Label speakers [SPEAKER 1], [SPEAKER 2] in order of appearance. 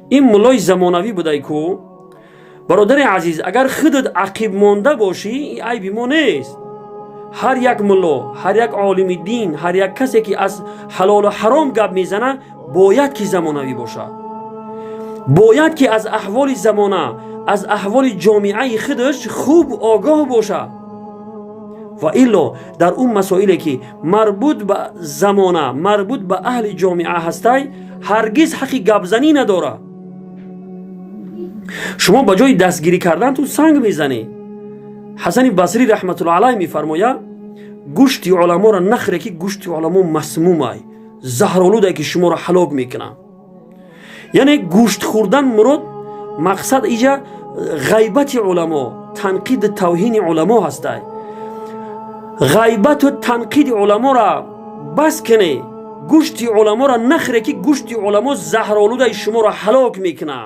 [SPEAKER 1] Ин муллои замонавӣ будай ку. Бародари азиз, агар худат ақиб монда бошӣ, ин айби мо нест. Ҳар як мулло, ҳар як олими дин, ҳар як касе, ки аз ҳалолу ҳаром гап мезана, бояд ки замонавӣ бошад, бояд ки аз аҳволи замона, аз аҳволи ҷомеаи худаш хуб огоҳ бошад. Ва илло дар он масоиле, ки марбут ба замона, марбут ба аҳли ҷомеа ҳастай, ҳаргиз ҳаққи гапзанӣ надорад. Шумо ба ҷои дастгирӣ кардан ту санг мезанӣ. Ҳасани Басрӣ раҳматулло алайҳ мефармояд: «Гӯшти уламоро нахӯре, ки гӯшти уламо масмумай, заҳролудай, ки шуморо ҳалок мекунад». Яъне гӯшт хӯрдан мурод, мақсад иҷа ғайбати уламо, танқиди, тавҳини уламо ҳастай. Ғайбату танқиди уламоро бас кунӣ, гӯшти уламоро нахӯре, ки гӯшти уламо заҳролудаи, шуморо ҳалок мекунад.